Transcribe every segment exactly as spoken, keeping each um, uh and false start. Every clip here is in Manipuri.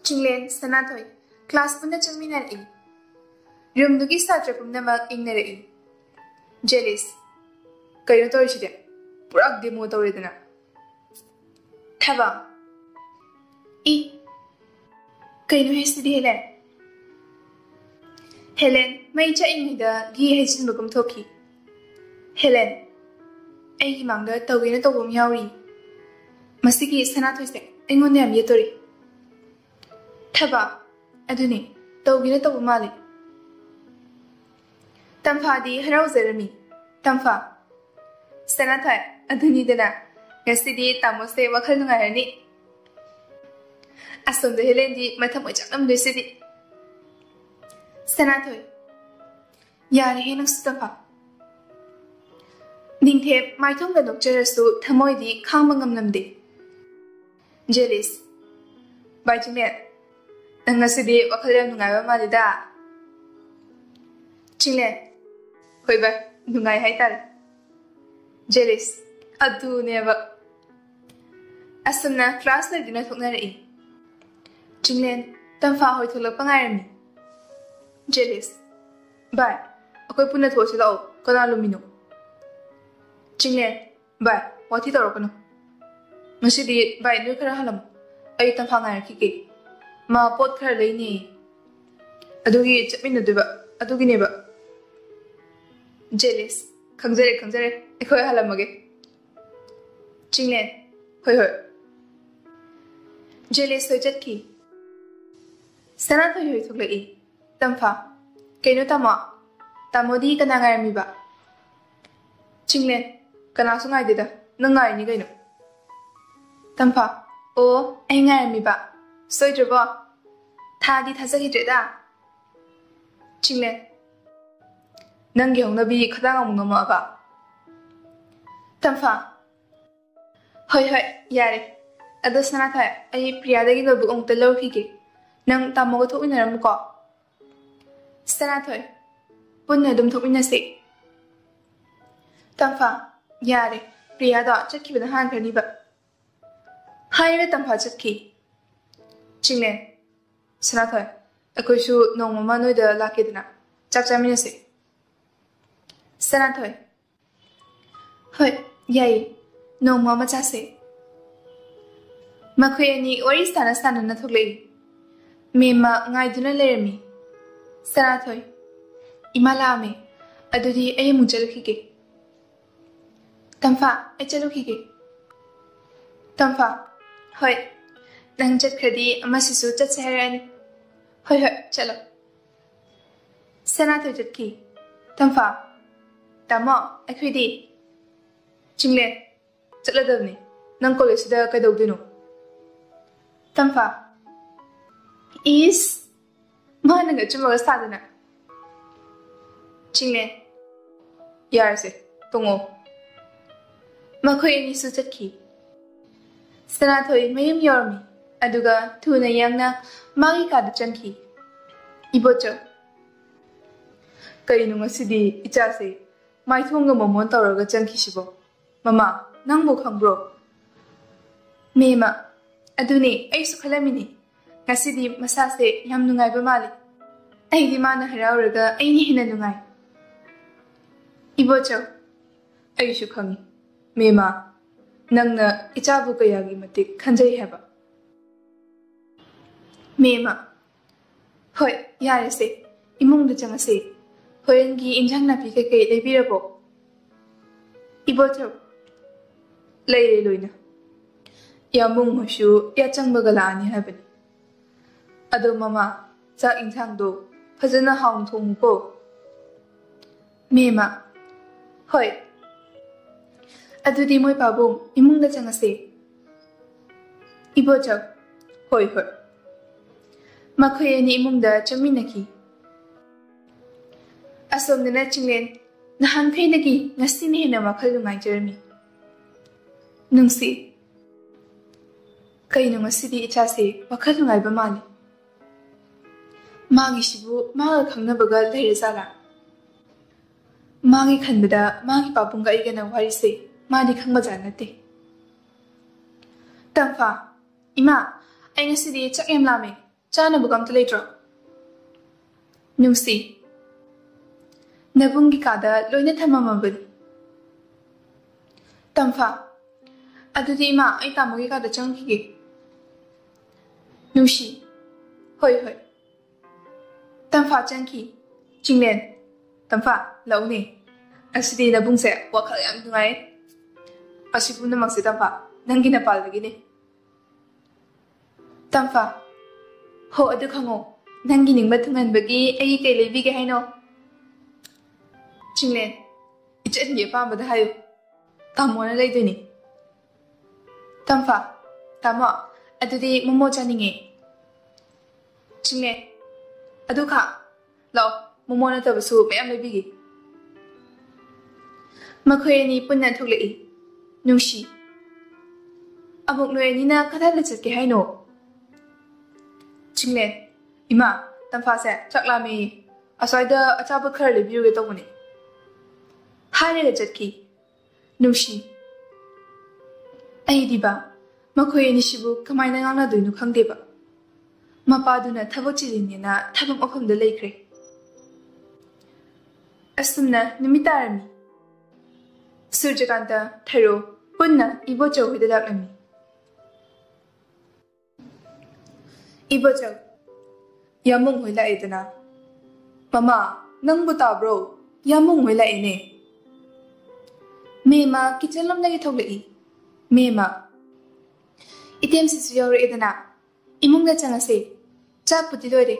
ꯆꯤꯡꯂꯦꯟ, ꯁꯅꯥꯊꯣꯏ꯫ ꯀ꯭ꯂꯥꯁ ꯄꯨꯟꯅ ꯆꯪꯃꯤꯟꯅꯔꯛꯏ꯫ ꯔꯨꯝꯗꯨꯒꯤ ꯁꯥꯇ꯭ꯔ ꯄꯨꯝꯅꯃꯛ ꯏꯪꯅꯔꯛꯏ꯫ ꯖꯦꯂꯤꯁ, ꯀꯩꯅꯣ ꯇꯧꯔꯤꯁꯤꯗꯤ? ꯄꯨꯔꯥ ꯗꯦꯃꯣ ꯇꯧꯔꯦꯗꯅ꯫ ꯊꯕ, ꯏ, ꯀꯩꯅꯣ ꯍꯦ ꯁꯤꯗꯤ, ꯍꯦꯂꯦꯟ? ꯍꯦꯂꯦꯟ ꯃꯩ ꯆꯥꯛꯏꯉꯩꯗ ꯘꯤ ꯍꯩꯖꯤꯟꯕꯒꯨꯝ ꯊꯣꯛꯈꯤ꯫ ꯍꯦꯂꯦꯟ, ꯑꯩꯒꯤ ꯃꯥꯡꯗ ꯇꯧꯒꯦꯅ ꯇꯧꯕ ꯑꯃ ꯌꯥꯎꯔꯤ꯫ ꯃꯁꯤꯒꯤ ꯁꯅꯥꯊꯣꯏꯁꯦ ꯑꯩꯉꯣꯟꯗ ꯌꯥꯝ ꯌꯦꯠꯇꯣꯔꯤ꯫ ꯊꯕ, ꯑꯗꯨꯅꯦ, ꯇꯧꯒꯦꯅ ꯇꯧꯕ ꯃꯥꯜꯂꯤ꯫ ꯇꯝꯐꯥꯗꯤ ꯍꯔꯥꯎꯖꯔꯝꯃꯤ꯫ ꯇꯝꯐꯥ, ꯁꯅꯥꯊꯣꯏ, ꯑꯗꯨꯅꯤꯗꯅ, ꯉꯁꯤꯗꯤ ꯇꯥꯃꯣꯁꯦ ꯋꯥꯈꯜ ꯅꯨꯡꯉꯥꯏꯔꯅꯤ꯫ ꯑꯁꯣꯝꯗ ꯍꯦꯂꯦꯟꯗꯤ ꯃꯊꯃꯣꯏ ꯆꯥꯛꯂꯝꯗꯣꯏꯁꯤꯗꯤ꯫ ꯁꯅꯥꯊꯣꯏ, ꯌꯥꯔꯦꯍꯦ ꯅꯪꯁꯨ ꯇꯝꯐꯥ꯫ ꯅꯤꯡꯊꯦꯝ ꯃꯥꯏꯊꯣꯡꯗ ꯅꯣꯛꯆꯔꯁꯨ ꯊꯃꯣꯏꯗꯤ ꯈꯥꯡꯕ ꯉꯝꯂꯝꯗꯦ꯫ ꯖꯦꯂꯤꯁ, ꯚꯥꯏ ꯆꯤꯡꯂꯦꯟ, ꯅꯪ ꯉꯁꯤꯗꯤ ꯋꯥꯈꯜ ꯌꯥꯝ ꯅꯨꯡꯉꯥꯏꯕ ꯃꯥꯜꯂꯤꯗ꯫ ꯆꯤꯡꯂꯦꯟ, ꯍꯣꯏ ꯚꯥꯏ, ꯅꯨꯡꯉꯥꯏ ꯍꯥꯏꯇꯥꯔꯦ꯫ ꯖꯦꯂꯤꯁ, ꯑꯗꯨꯅꯦꯕ꯫ ꯑꯁꯨꯝꯅ ꯀ꯭ꯂꯥꯁ ꯂꯣꯏꯗꯨꯅ ꯊꯣꯛꯅꯔꯛꯏ꯫ ꯆꯤꯡꯂꯦꯟ, ꯇꯝꯐꯥ ꯍꯣꯏ ꯊꯣꯛꯂꯛꯄ ꯉꯥꯏꯔꯝꯃꯤ꯫ ꯖꯦꯂꯤꯁ, ꯚꯥꯏ, ꯑꯩꯈꯣꯏ ꯄꯨꯟꯅ ꯊꯣꯛꯑꯁꯤ ꯂꯥꯛꯑꯣ, ꯀꯅꯥ ꯂꯨꯝꯃꯤꯅꯣ? ꯆꯤꯡꯂꯦꯟ, ꯚꯥꯏ, ꯋꯥꯊꯤ ꯇꯧꯔꯛꯀꯅꯨ꯫ ꯉꯁꯤꯗꯤ ꯚꯥꯏ ꯅꯣꯏ ꯈꯔ ꯍꯜꯂꯝꯃꯣ, ꯑꯩ ꯇꯝꯐꯥ ꯉꯥꯏꯔꯛꯈꯤꯒꯦ꯫ ꯃꯥ ꯄꯣꯠ ꯈꯔ ꯂꯩꯅꯦꯌꯦ꯫ ꯑꯗꯨꯒꯤ ꯆꯠꯃꯤꯟꯅꯗꯣꯏꯕ, ꯑꯗꯨꯒꯤꯅꯦꯕ꯫ ꯖꯦꯂꯤꯁ, ꯈꯪꯖꯔꯦ, ꯈꯪꯖꯔꯦ, ꯑꯩꯈꯣꯏ ꯍꯜꯂꯝꯃꯒꯦ꯫ ꯆꯤꯡꯂꯦꯟ, ꯍꯣꯏ, ꯍꯣꯏ꯫ ꯖꯦꯂꯤꯁ ꯍꯣꯏ ꯆꯠꯈꯤ꯫ ꯁꯅꯥꯊꯣꯏ ꯍꯣꯏ ꯊꯣꯛꯂꯛꯏ꯫ ꯇꯝꯐꯥ, ꯀꯩꯅꯣ ꯇꯥꯃꯣ? ꯇꯥꯃꯣꯗꯤ ꯀꯅꯥ ꯉꯥꯏꯔꯝꯃꯤꯕ? ꯆꯤꯡꯂꯦꯟ, ꯀꯅꯥꯁꯨ ꯉꯥꯏꯗꯦꯗ, ꯅꯪ ꯉꯥꯏꯔꯤꯅꯤ ꯀꯩꯅꯣ꯫ ꯇꯝꯐꯥ, ꯑꯣ, ꯑꯩ ꯉꯥꯏꯔꯝꯃꯤꯕ꯫ ꯁꯣꯏꯗ꯭ꯔꯕꯣ? ꯊꯥꯗꯤ ꯊꯥꯖꯈꯤꯗ꯭ꯔꯦꯗ꯫ ꯆꯤꯡꯂꯦꯟ, ꯅꯪꯒꯤ ꯍꯧꯅꯕꯤ ꯈꯗꯥꯡ ꯑꯃꯨꯛ ꯅꯣꯝꯃꯛꯑꯕ? ꯇꯝꯐꯥ, ꯍꯣꯏ ꯍꯣꯏ, ꯌꯥꯔꯦ꯫ ꯑꯗꯣ ꯁꯅꯥꯊꯣꯏ, ꯑꯩ ꯄ꯭ꯔꯤꯌꯥꯗꯒꯤ ꯅꯣꯠꯕꯨꯛ ꯑꯃꯨꯛꯇ ꯂꯧꯈꯤꯒꯦ꯫ ꯅꯪ ꯇꯥꯃꯣꯒ ꯊꯣꯛꯃꯤꯟꯅꯔꯝꯃꯨꯀꯣ꯫ ꯁꯅꯥꯊꯣꯏ, ꯄꯨꯟꯅ ꯑꯗꯨꯝ ꯊꯣꯛꯃꯤꯟꯅꯁꯤ꯫ ꯇꯝꯐꯥ, ꯌꯥꯔꯦ꯫ ꯄ꯭ꯔꯤꯌꯥꯗꯣ ꯆꯠꯈꯤꯕꯅ ꯍꯥꯟꯈ꯭ꯔꯅꯤꯕ꯫ ꯍꯥꯏꯔꯦ ꯇꯝꯐꯥ ꯆꯠꯈꯤ꯫ ꯆꯤꯡꯂꯦꯟ, ꯁꯅꯥꯊꯣꯏ, ꯑꯩꯈꯣꯏꯁꯨ ꯅꯣꯡꯃ ꯑꯃ ꯅꯣꯏꯗ ꯂꯥꯛꯀꯦꯗꯅ, ꯆꯥꯛ ꯆꯥꯃꯤꯟꯅꯁꯦ꯫ ꯁꯅꯥꯊꯣꯏ, ꯍꯣꯏ, ꯌꯥꯏꯌꯦ, ꯅꯣꯡꯃ ꯑꯃ ꯆꯥꯁꯦ꯫ ꯃꯈꯣꯏ ꯑꯅꯤ ꯋꯥꯔꯤ ꯁꯥꯟꯅ ꯁꯥꯟꯅꯅ ꯊꯣꯛꯂꯛꯏ꯫ ꯃꯦꯝꯃ ꯉꯥꯏꯗꯨꯅ ꯂꯩꯔꯝꯃꯤ꯫ ꯁꯅꯥꯊꯣꯏ, ꯏꯃꯥ ꯂꯥꯛꯑꯝꯃꯦ, ꯑꯗꯨꯗꯤ ꯑꯩ ꯑꯃꯨꯛ ꯆꯠꯂꯨꯈꯤꯒꯦ꯫ ꯇꯝꯐꯥ, ꯑꯩ ꯆꯠꯂꯨꯈꯤꯒꯦ꯫ ꯇꯝꯐꯥ, ꯍꯣꯏ, ꯅꯪ ꯆꯠꯈ꯭ꯔꯗꯤ ꯑꯃꯁꯤꯁꯨ ꯆꯠꯁꯦ ꯍꯥꯏꯔꯛꯑꯅꯤ꯫ ꯍꯣꯏ ꯍꯣꯏ, ꯆꯠꯂꯣ꯫ ꯁꯅꯥꯊꯣꯏ ꯆꯠꯈꯤ꯫ ꯇꯝꯐꯥ, ꯇꯥꯃꯣ, ꯑꯩꯈꯣꯏꯗꯤ? ꯆꯤꯡꯂꯦꯟ, ꯆꯠꯂꯗꯕꯅꯤ꯫ ꯅꯪ ꯀꯣꯂꯦꯖꯁꯤꯗ ꯀꯩꯗꯧꯗꯣꯏꯅꯣ? ꯇꯝꯐꯥ, ꯏꯁ, ꯃꯥꯅꯒ ꯑꯆꯨꯝꯕꯒ ꯁꯥꯗꯅ꯫ ꯆꯤꯡꯂꯦꯟ, ꯌꯥꯔꯁꯦ, ꯇꯣꯡꯉꯣ꯫ ꯃꯈꯣꯏ ꯑꯅꯤꯁꯨ ꯆꯠꯈꯤ꯫ ꯁꯅꯥꯊꯣꯏ ꯃꯌꯨꯝ ꯌꯧꯔꯝꯃꯤ, ꯑꯗꯨꯒ ꯊꯨꯅ ꯌꯥꯡꯅ ꯃꯥꯒꯤ ꯀꯥꯗ ꯆꯪꯈꯤ꯫ ꯏꯕꯣꯆꯧ, ꯀꯔꯤꯅꯣ ꯉꯁꯤꯗꯤ ꯏꯆꯥꯁꯦ ꯃꯥꯏꯊꯣꯡꯒ ꯃꯃꯣꯟ ꯇꯧꯔꯒ ꯆꯪꯈꯤꯁꯤꯕꯣ? ꯃꯃꯥ, ꯅꯪꯕꯨ ꯈꯪꯕ꯭ꯔꯣ? ꯃꯦꯝꯃ, ꯑꯗꯨꯅꯦ ꯑꯩꯁꯨ ꯈꯜꯂꯝꯃꯤꯅꯦ꯫ ꯉꯁꯤꯗꯤ ꯃꯁꯥꯁꯦ ꯌꯥꯝ ꯅꯨꯡꯉꯥꯏꯕ ꯃꯥꯜꯂꯤ꯫ ꯑꯩꯗꯤ ꯃꯥꯅ ꯍꯔꯥꯎꯔꯒ ꯑꯩꯅ ꯍꯦꯟꯅ ꯅꯨꯡꯉꯥꯏ꯫ ꯏꯕꯣꯆꯧ, ꯑꯩꯁꯨ ꯈꯪꯉꯤ꯫ ꯃꯦꯝꯃ, ꯅꯪꯅ ꯏꯆꯥꯕꯨ ꯀꯌꯥꯒꯤ ꯃꯇꯤꯛ ꯈꯟꯖꯩ ꯍꯥꯏꯕ꯫ ꯃꯦꯝꯃ, ꯍꯣꯏ, ꯌꯥꯔꯦꯁꯦ, ꯏꯃꯨꯡꯗ ꯆꯪꯉꯁꯦ꯫ ꯍꯣꯔꯦꯟꯒꯤ ꯏꯟꯖꯥꯡ ꯅꯥꯄꯤ ꯀꯩꯀꯩ ꯂꯩꯕꯤꯔꯕꯣ? ꯏꯕꯣꯆꯧ, ꯂꯩꯔꯦ ꯂꯣꯏꯅ꯫ ꯌꯥꯝꯕꯨꯡ ꯍꯣꯏꯁꯨ ꯌꯥꯆꯪꯕꯒ ꯂꯥꯛꯑꯅꯤ ꯍꯥꯏꯕꯅꯤ꯫ ꯑꯗꯣ ꯃꯃꯥ, ꯆꯥꯛ ꯏꯟꯁꯥꯡꯗꯣ ꯐꯖꯅ ꯍꯥꯎꯅ ꯊꯣꯡꯉꯨꯀꯣ꯫ ꯃꯦꯝꯃ, ꯍꯣꯏ꯫ ꯑꯗꯨꯗꯤ ꯃꯣꯏ ꯄꯥꯕꯨꯡ, ꯏꯃꯨꯡꯗ ꯆꯪꯉꯁꯦ꯫ ꯏꯕꯣꯆꯧ, ꯍꯣꯏ ꯍꯣꯏ꯫ ꯃꯈꯣꯏ ꯑꯅꯤ ꯏꯃꯨꯡꯗ ꯆꯪꯃꯤꯟꯅꯈꯤ꯫ ꯑꯁꯣꯝꯗꯅ ꯆꯤꯡꯂꯦꯟ ꯅꯍꯥꯟꯈꯩꯗꯒꯤ ꯉꯁꯤꯅ ꯍꯦꯟꯅ ꯋꯥꯈꯜ ꯅꯨꯡꯉꯥꯏꯖꯔꯝꯃꯤ꯫ ꯅꯨꯡꯁꯤ, ꯀꯩꯅꯣ ꯉꯁꯤꯗꯤ ꯏꯆꯥꯁꯦ ꯋꯥꯈꯜ ꯅꯨꯡꯉꯥꯏꯕ ꯃꯥꯜꯂꯤ? ꯃꯥꯒꯤꯁꯤꯕꯨ ꯃꯥꯒ ꯈꯪꯅꯕꯒ ꯂꯩꯔꯖꯥꯠꯂꯥ? ꯃꯥꯒꯤ ꯈꯟꯕꯗ ꯃꯥꯒꯤ ꯄꯥꯕꯨꯡꯒ ꯑꯩꯒꯅ ꯋꯥꯔꯤꯁꯦ ꯃꯥꯗꯤ ꯈꯪꯕꯖꯥꯠ ꯅꯠꯇꯦ꯫ ꯇꯝꯐꯥ, ꯏꯃꯥ, ꯑꯩ ꯉꯁꯤꯗꯤ ꯆꯥꯛ ꯌꯥꯝ ꯂꯥꯝꯃꯦ, ꯆꯥꯅꯕꯒ ꯑꯝꯇ ꯂꯩꯇ꯭ꯔꯣ? ꯅꯨꯡꯁꯤ, ꯅꯕꯨꯡꯒꯤ ꯀꯥꯗ ꯂꯣꯏꯅ ꯊꯝꯃꯝꯃꯕꯅꯤ꯫ ꯇꯝꯐꯥ, ꯑꯗꯨꯗꯤ ꯏꯃꯥ, ꯑꯩ ꯇꯥꯃꯣꯒꯤ ꯀꯥꯗ ꯆꯪꯈꯤꯒꯦ꯫ ꯅꯨꯡꯁꯤ, ꯍꯣꯏ ꯍꯣꯏ꯫ ꯇꯝꯐꯥ ꯆꯪꯈꯤ꯫ ꯆꯤꯡꯂꯦꯟ, ꯇꯝꯐꯥ, ꯂꯥꯛꯎꯅꯦ꯫ ꯑꯁꯤꯗꯤ ꯅꯕꯨꯡꯁꯦ ꯋꯥꯈꯜ ꯌꯥꯝ ꯅꯨꯡꯉꯥꯏ꯫ ꯑꯁꯤ ꯄꯨꯝꯅꯃꯛꯁꯦ ꯇꯝꯐꯥ, ꯅꯪꯒꯤ ꯅꯄꯥꯜꯗꯒꯤꯅꯦ꯫ ꯇꯝꯐꯥ, ꯍꯣ ꯑꯗꯨ ꯈꯪꯉꯣ, ꯅꯪꯒꯤ ꯅꯤꯡꯕ ꯊꯨꯡꯍꯟꯕꯒꯤ ꯑꯩꯒꯤ ꯀꯩ ꯂꯩꯕꯤꯒꯦ ꯍꯥꯏꯅꯣ? ꯆꯤꯡꯂꯦꯟ, ꯏꯆꯟꯒꯤ ꯑꯄꯥꯝꯕꯗ ꯍꯥꯏꯌꯨ, ꯇꯥꯃꯣꯅ ꯂꯩꯗꯣꯏꯅꯤ꯫ ꯇꯝꯐꯥ, ꯇꯥꯃꯣ, ꯑꯗꯨꯗꯤ ꯃꯣꯃꯣ ꯆꯥꯅꯤꯡꯉꯦ꯫ ꯆꯤꯡꯂꯦꯟ, ꯑꯗꯨ ꯈꯥ, ꯂꯥꯛꯑꯣ, ꯃꯣꯃꯣ ꯅꯠꯇꯕꯁꯨ ꯃꯌꯥꯝ ꯂꯩꯕꯤꯒꯦ꯫ ꯃꯈꯣꯏ ꯑꯅꯤ ꯄꯨꯟꯅ ꯊꯣꯛꯂꯛꯏ꯫ ꯅꯨꯡꯁꯤ, ꯑꯃꯨꯛ ꯅꯣꯏ ꯑꯅꯤꯅ ꯀꯗꯥꯏꯗ ꯆꯠꯀꯦ ꯍꯥꯏꯅꯣ? ꯆꯤꯡꯂꯦꯟ, ꯏꯃꯥ, ꯇꯝꯐꯥꯁꯦ ꯆꯥꯛ ꯂꯥꯝꯃꯦꯌꯦ, ꯑꯁ꯭ꯋꯥꯏꯗ ꯑꯆꯥꯄꯣꯠ ꯈꯔ ꯂꯩꯕꯤꯔꯨꯒꯦ ꯇꯧꯕꯅꯦ꯫ ꯍꯥꯏꯔꯒ ꯆꯠꯈꯤ꯫ ꯅꯨꯡꯁꯤ, ꯑꯩꯗꯤꯕ, ꯃꯈꯣꯏ ꯑꯅꯤꯁꯤꯕꯨ ꯀꯃꯥꯏꯅ ꯉꯥꯡꯅꯗꯣꯏꯅꯣ ꯈꯪꯗꯦꯕ꯫ ꯃꯄꯥꯗꯨꯅ ꯊꯕꯛ ꯆꯤꯜꯂꯤꯅꯦꯅ ꯊꯕꯛ ꯃꯐꯝꯗ ꯂꯩꯈ꯭ꯔꯦ꯫ ꯑꯁꯨꯝꯅ ꯅꯨꯃꯤꯠ ꯇꯥꯔꯝꯃꯤ꯫ ꯁꯨꯔꯖꯀꯥꯟꯇ, ꯊꯩꯔꯣ ꯄꯨꯟꯅ ꯏꯕꯣꯆꯧ ꯍꯣꯏꯗ ꯂꯥꯛꯂꯝꯃꯤ꯫ ꯏꯕꯣꯆꯧ, ꯌꯥꯃꯨꯡ ꯍꯣꯏ ꯂꯥꯛꯑꯦꯗꯅ꯫ ꯃꯃꯥ, ꯅꯪꯕꯨ ꯇꯥꯕ꯭ꯔꯣ? ꯌꯥꯃꯨꯡ ꯍꯣꯏ ꯂꯥꯛꯑꯦꯅꯦ꯫ ꯃꯦꯝꯃ ꯀꯤꯆꯟ ꯂꯣꯝꯗꯒꯤ ꯊꯣꯛꯂꯛꯏ꯫ ꯃꯦꯝꯃ, ꯏꯇꯦꯝꯁꯤꯁꯨ ꯌꯧꯔꯛꯑꯦꯗꯅ꯫ ꯏꯃꯨꯡꯗ ꯆꯪꯉꯁꯦ꯫ ꯆꯥꯛꯄꯨꯗꯤ ꯂꯣꯏꯔꯦ꯫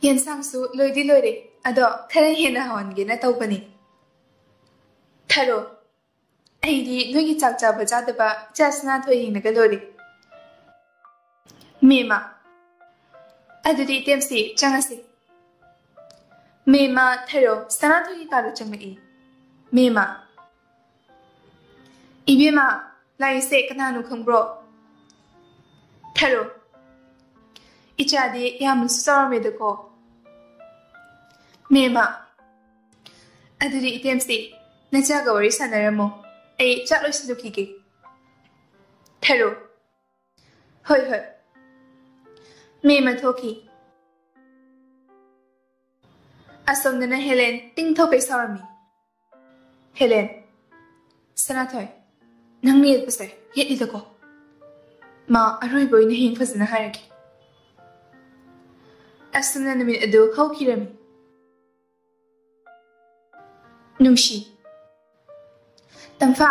ꯌꯦꯟꯁꯥꯡꯁꯨ ꯂꯣꯏꯗꯤ ꯂꯣꯏꯔꯦ꯫ ꯑꯗꯣ ꯈꯔ ꯍꯦꯟꯅ ꯍꯥꯎꯍꯟꯒꯦꯅ ꯇꯧꯕꯅꯤ꯫ ꯊꯔꯣ, ꯑꯩꯗꯤ ꯅꯣꯏꯒꯤ ꯆꯥꯛ ꯆꯥꯕ ꯆꯥꯗꯕ ꯏꯆꯥ ꯁꯅꯥꯊꯣꯏ ꯌꯦꯡꯂꯒ ꯂꯣꯏꯔꯦ꯫ ꯃꯦꯝꯃ, ꯑꯗꯨꯗꯤ ꯏꯇꯦꯝꯁꯤ ꯆꯪꯉꯁꯤ꯫ ꯃꯦꯝꯃ, ꯊꯔꯣ ꯁꯅꯥꯊꯣꯏꯒꯤ ꯀꯥꯗ ꯆꯪꯂꯛꯏ꯫ ꯃꯦꯝꯃ, ꯏꯕꯦꯝꯃ, ꯂꯥꯛꯏꯁꯦ ꯀꯅꯥꯅꯣ ꯈꯪꯕ꯭ꯔꯣ? ꯊꯔꯣ, ꯏꯆꯥꯗꯤ ꯌꯥꯝꯅꯁꯨ ꯆꯥꯎꯔꯝꯃꯦꯗꯀꯣ꯫ ꯃꯦꯝꯃ, ꯑꯗꯨꯗꯤ ꯏꯇꯦꯝꯁꯤ, ꯅꯆꯥꯒ ꯋꯥꯔꯤ ꯁꯥꯟꯅꯔꯝꯃꯣ, ꯑꯩ ꯆꯥꯛ ꯂꯣꯏꯁꯤꯜꯂꯨꯈꯤꯒꯦ꯫ ꯊꯔꯣ, ꯍꯣꯏ ꯍꯣꯏ꯫ ꯃꯦꯝꯃ ꯊꯣꯛꯈꯤ꯫ ꯑꯁꯣꯝꯗꯅ ꯍꯦꯂꯦꯟ ꯇꯤꯡ ꯊꯣꯛꯀꯩ ꯁꯥꯎꯔꯝꯃꯤ꯫ ꯍꯦꯂꯦꯟ, ꯁꯅꯥꯊꯣꯏ, ꯅꯪꯅ ꯌꯦꯠꯄꯁꯦ ꯌꯦꯠꯂꯤꯗꯀꯣ꯫ ꯃꯥ ꯑꯔꯣꯏꯕ ꯑꯣꯏꯅ ꯍꯌꯦꯡ ꯐꯖꯅ ꯍꯥꯏꯔꯒꯦ꯫ ꯑꯁꯨꯝꯅ ꯅꯨꯃꯤꯠ ꯑꯗꯨ ꯍꯧꯈꯤꯔꯝꯃꯤ꯫ ꯅꯨꯡꯁꯤ, ꯇꯝꯐꯥ,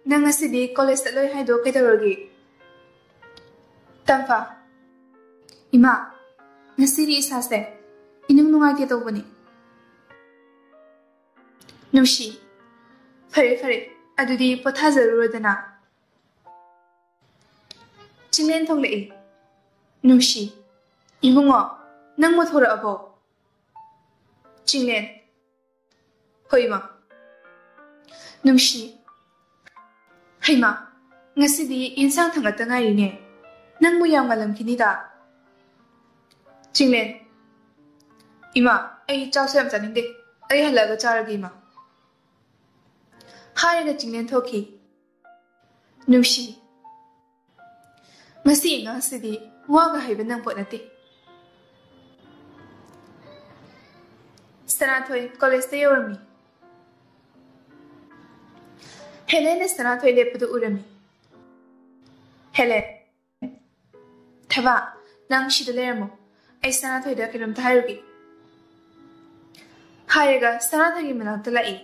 ꯅꯪ ꯉꯁꯤꯗꯤ ꯀꯣꯂꯦꯖ ꯆꯠꯂꯣꯏ ꯍꯥꯏꯗꯣ ꯀꯩꯗꯧꯔꯒꯦ? ꯇꯝꯐꯥ, ꯏꯃꯥ, ꯉꯁꯤꯗꯤ ꯏꯁꯥꯁꯦ ꯏꯅꯨꯡ ꯅꯨꯡꯉꯥꯏꯇꯦ ꯇꯧꯕꯅꯤ꯫ ꯅꯨꯡꯁꯤ, ꯐꯔꯦ ꯐꯔꯦ, ꯑꯗꯨꯗꯤ ꯄꯣꯊꯥꯖꯔꯨꯔꯣꯗꯅ꯫ ꯆꯤꯡꯂꯦꯟ ꯊꯣꯛꯂꯛꯏ꯫ ꯅꯨꯡꯁꯤ, ꯏꯕꯨꯡꯉꯣ, ꯅꯪꯕꯨ ꯊꯣꯔꯛꯑꯕꯣ? ꯆꯤꯡꯂꯦꯟ, ꯍꯣꯏ ꯏꯃꯥ꯫ ꯅꯨꯡꯁꯤ, ꯍꯩꯃꯥ, ꯉꯁꯤꯗꯤ ꯌꯦꯟꯁꯥꯡ ꯊꯥꯡꯒꯠꯇ ꯉꯥꯏꯔꯤꯅꯦ, ꯅꯪꯕꯨ ꯌꯥꯝ ꯉꯜꯂꯝꯈꯤꯅꯤꯗ꯫ ꯆꯤꯡꯂꯦꯟ, ꯏꯃꯥ, ꯑꯩ ꯆꯥꯛꯁꯨ ꯌꯥꯝ ꯆꯥꯅꯤꯡꯗꯦ, ꯑꯩ ꯍꯜꯂꯛꯑꯒ ꯆꯥꯔꯒꯦ ꯏꯃꯥ꯫ ꯍꯥꯏꯔꯒ ꯆꯤꯡꯂꯦꯟ ꯊꯣꯛꯈꯤ꯫ ꯅꯨꯡꯁꯤ, ꯃꯁꯤ ꯑꯉꯥꯡꯁꯤꯗꯤ ꯋꯥꯒ ꯍꯩꯕ ꯅꯪꯄꯣꯠ ꯅꯠꯇꯦ꯫ ꯁꯅꯥꯊꯣꯏ ꯀꯣꯂꯦꯖꯇ ꯌꯧꯔꯝꯃꯤ꯫ ꯍꯦꯂꯦꯟꯅ ꯁꯅꯥꯊꯣꯏ ꯂꯦꯞꯄꯗꯨ ꯎꯔꯝꯃꯤ꯫ ꯍꯦꯂꯦꯟ, ꯊꯕꯥ, ꯅꯪ ꯁꯤꯗ ꯂꯩꯔꯝꯃꯣ, ꯑꯩ ꯁꯅꯥꯊꯣꯏꯗ ꯀꯩꯅꯣꯝꯇ ꯍꯥꯏꯔꯨꯒꯦ꯫ ꯍꯥꯏꯔꯒ ꯁꯅꯥꯊꯣꯏꯒꯤ ꯃꯅꯥꯛꯇ ꯂꯥꯛꯏ꯫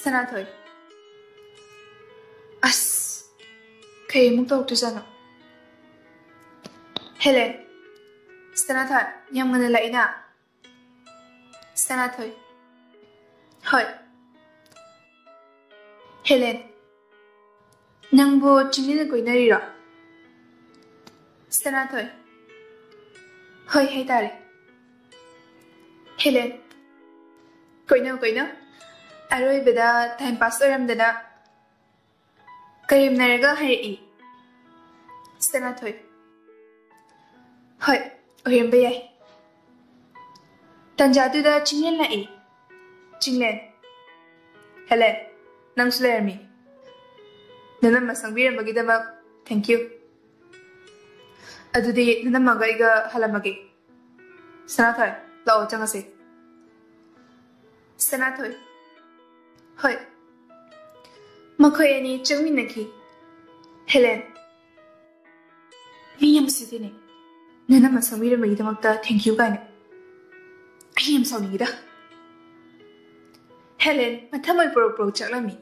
ꯁꯅꯥꯊꯣꯏ, ꯑꯁ, ꯀꯩ ꯑꯃꯨꯛ ꯇꯧꯔꯛꯇꯣꯏꯖꯥꯠꯅꯣ? ꯍꯦꯂꯦꯟ, ꯁꯅꯥꯊꯣꯏ, ꯌꯥꯝ ꯉꯟꯅ ꯂꯥꯛꯏꯅ꯫ ꯁꯅꯥꯊꯣꯏ, ꯍꯣꯏ꯫ ꯍꯦꯂꯦꯟ, ꯅꯪꯕꯨ ꯆꯤꯡꯂꯦꯟꯒ ꯀꯣꯏꯅꯔꯤꯔꯣ? ꯁꯅꯥꯊꯣꯏ, ꯍꯣꯏ ꯍꯥꯏꯇꯥꯔꯦ꯫ ꯍꯦꯂꯦꯟ, ꯀꯣꯏꯅꯧ ꯀꯣꯏꯅꯧ, ꯑꯔꯣꯏꯕꯗ time pass ꯑꯣꯏꯔꯝꯗꯅ ꯀꯔꯦꯝꯅꯔꯒ ꯍꯥꯏꯔꯛꯏ ꯁꯅꯥꯊꯣꯏ꯫ ꯍꯣꯏ, ꯑꯣꯏꯔꯝꯕ ꯌꯥꯏ꯫ ꯇꯟꯖꯥꯗꯨꯗ ꯆꯤꯡꯂꯦꯟ ꯂꯥꯛꯏ꯫ ꯆꯤꯡꯂꯦꯟ, "ꯍꯦꯂꯦꯟ, ꯅꯪꯁꯨ ꯂꯩꯔꯝꯃꯤ꯫ ꯅꯅꯝꯃ ꯁꯪꯕꯤꯔꯝꯕꯒꯤꯗꯃꯛ thank you꯫ ꯑꯗꯨꯗꯤ ꯅꯅꯝꯃꯒ ꯑꯩꯒ ꯍꯜꯂꯝꯃꯒꯦ꯫ ꯁꯅꯥꯊꯣꯏ, ꯂꯥꯛꯑꯣ, ꯆꯪꯉꯁꯦ꯫" ꯁꯅꯥꯊꯣꯏ, "ꯍꯣꯏ꯫" ꯃꯈꯣꯏ ꯑꯅꯤ ꯆꯪꯃꯤꯟꯅꯈꯤ꯫ ꯍꯦꯂꯦꯟ, "ꯃꯤ ꯌꯥꯝ ꯎꯁꯤꯠꯇꯦꯅꯦ꯫ ꯅꯅꯝꯃ ꯁꯪꯕꯤꯔꯝꯕꯒꯤꯗꯃꯛꯇ thank you ꯀꯥꯏꯅ꯫ ꯑꯩ ꯌꯥꯝ ꯁꯥꯎꯅꯤꯡꯉꯤꯗ꯫" ꯍꯦꯂꯦꯟ ꯃꯊꯃꯣꯏ ꯄ꯭ꯔꯣꯛ ꯄ꯭ꯔꯣꯛ ꯆꯥꯛꯂꯝꯃꯤ꯫